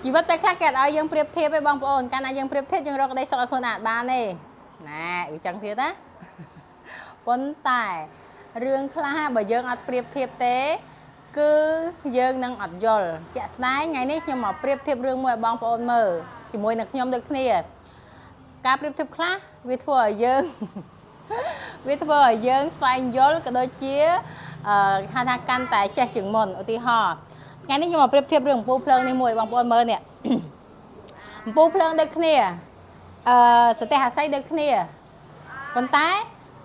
ជីវិតពេលខ្លះគេអត់ឲ្យយើងប្រៀបធៀបទេបងប្អូនកាលណាយើងប្រៀបធៀបយើងរកក្តីសុខឲ្យខ្លួនឯងអត់បានទេណែវាចឹងទៀតណាប៉ុន្តែរឿងខ្លះបើយើងអត់ប្រៀបធៀបទេ គឺយើងនឹងអត់យល់ជាក់ស្ដែងថ្ងៃនេះខ្ញុំមកប្រៀបធៀបរឿងមួយឲ្យបងប្អូនមើលជាមួយនឹងខ្ញុំដូចគ្នាការប្រៀបធៀបខ្លះវាធ្វើឲ្យយើង វាធ្វើឲ្យយើងស្វែងយល់ក៏ដូចជាអឺហៅថាកាន់តែចេះជាងមុនឧទាហរណ៍ថ្ងៃនេះខ្ញុំមកប្រៀបធៀបរឿងអំពូលភ្លើងនេះមួយបងប្អូនមើលនេះ អំពូលភ្លើងដូចគ្នាអឺសតេះអាស័យដូចគ្នាប៉ុន្តែ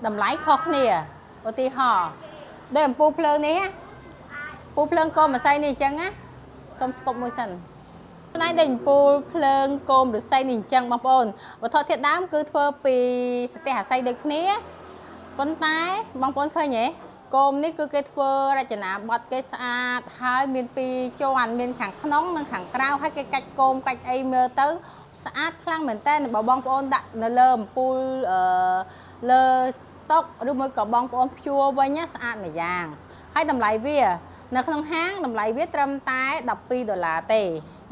តម្លៃខុសគ្នាឧទាហរណ៍ដូចអំពូលភ្លើងនេះណាអំពូលភ្លើងកុំអាស័យនេះអញ្ចឹងណាសុំស្គប់មួយសិន ផ្នែកដូចអំពូលភ្លើងគោមឫស្សីនេះអញ្ចឹងបងប្អូនវត្ថុធាតុដើមគឺធ្វើពីសតេះអាស័យដូចគ្នាប៉ុន្តែបងប្អូនឃើញទេគោមនេះគឺគេធ្វើរចនាបថគេស្អាតហើយមានពីរជាន់មានខាងក្នុងនិងខាងក្រៅហើយគេកាច់គោមកាច់អីមើលទៅស្អាតខ្លាំងមែនតើបើបងប្អូនដាក់នៅលើអំពូលអឺលើតុឬមួយក៏បងប្អូនព្យួរវិញណាស្អាតម្យ៉ាងហើយតម្លៃវានៅក្នុងហាងតម្លៃវាត្រឹមតែ12ដុល្លារទេ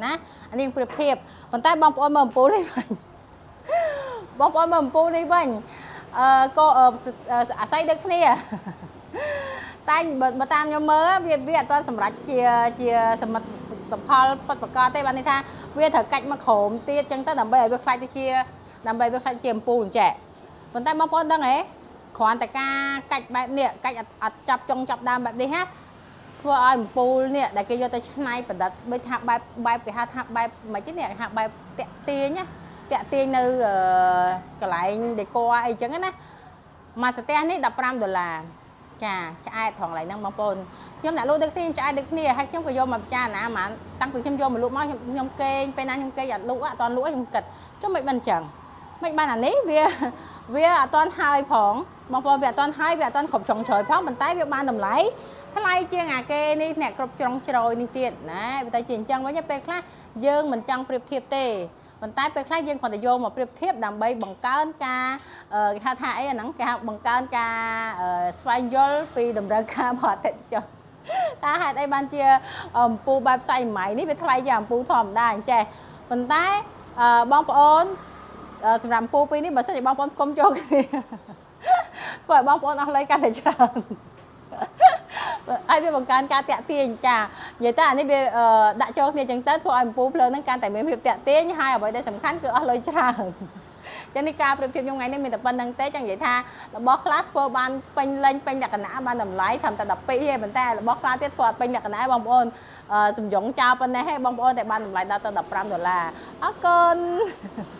ណាអានេះប្រៀបធៀបប៉ុន្តែបងប្អូនមើលអំពូលនេះវិញបងប្អូនមើលអំពូលនេះវិញអឺក៏អាស័យដូចគ្នាតែបើតាមខ្ញុំមើលវាវាអត់ទាន់សម្រេចជាជាសមិទ្ធផលពិតប្រាកដទេបានន័យថាវាត្រូវកាច់មកក្រោមទៀតចឹងទៅដើម្បីឲ្យវាខ្លាចទៅជាដើម្បីវាខ្លាចជាអំពូលអញ្ចេះប៉ុន្តែបងប្អូនដឹងហ៎គ្រាន់តែការកាច់បែបនេះកាច់អត់ចាប់ចុងចាប់ដើមបែបនេះហាធ្វើឲ្យអំពូលនេះដែលគេយកទៅច្នៃប្រឌិតដូចថាបែបបែបគេហៅថាបែបមិនទេនេះគេហៅបែបតាក់ទាញណាតាក់ទាញនៅកន្លែងដេកអីចឹងណាមួយស្ទះនេះ15ដុល្លារចាឆ្អែតត្រង់កន្លែងហ្នឹងបងប្អូនខ្ញុំអ្នកលក់ដូចគ្នាខ្ញុំឆ្អែតដូចគ្នាហើយខ្ញុំក៏យកមកពិចារណាហ្មងតាំងពីខ្ញុំយកមកលក់មកខ្ញុំខ្ញុំគេងពេលណាខ្ញុំគេងអត់លក់អត់តលក់ខ្ញុំគិតចុះមិនបានចឹងមិនបានអានេះវាវាអត់តហើយផងបងប្អូនវាអត់តហើយវាអត់តគ្រប់ជ្រុងជ្រោយផងប៉ុន្តែវាបានតម្លៃថ្លៃជាងអាគេនេះអ្នកគ្រប់ជ្រុងជ្រោយនេះទៀតណាវាតែជាអញ្ចឹងវិញពេលខ្លះយើងមិនចង់ប្រៀបធៀបទេប៉ុន្តែពេលខ្លះយើងគ្រាន់តែយកមកប្រៀបធៀបដើម្បីបង្កើនការគេហៅថាអីអាហ្នឹងគេហៅបង្កើនការស្វែងយល់ពីតម្រូវការរបស់អតិថិជនតើហេតុអីបានជាអំពូលបែបផ្សៃម៉ៃនេះវាថ្លៃជាងអំពូលធម្មតាអញ្ចេះប៉ុន្តែបងប្អូនសម្រាប់អំពូលពីរនេះបើសិនជាបងប្អូនផ្គុំចូលគ្នាធ្វើឲ្យបងប្អូនអស់លុយកាន់តែច្រើនហើយវាបង្កើនការតាក់ទាញចានិយាយទៅអានេះវាដាក់ចូលគ្នាចឹងទៅធ្វើឲ្យអំពូលភ្លើងហ្នឹងកាន់តែមានភាពតាក់ទាញហើយអ្វីដែលសំខាន់គឺអស់លុយច្រើនចឹងនេះការប្រៀបធៀបខ្ញុំថ្ងៃនេះមានតែប៉ុណ្្នឹងទេចង់និយាយថារបស់ខ្លះធ្វើបានពេញលេញពេញលក្ខណៈបានតម្លៃត្រឹមតែ12ទេប៉ុន្តែរបស់ខ្លះទៀតធ្វើអត់ពេញលក្ខណៈបងប្អូនសំយងចោលប៉ុណ្ណេះទេបងប្អូនតែបានតម្លៃដល់ទៅ15ដុល្លារអរគុណ។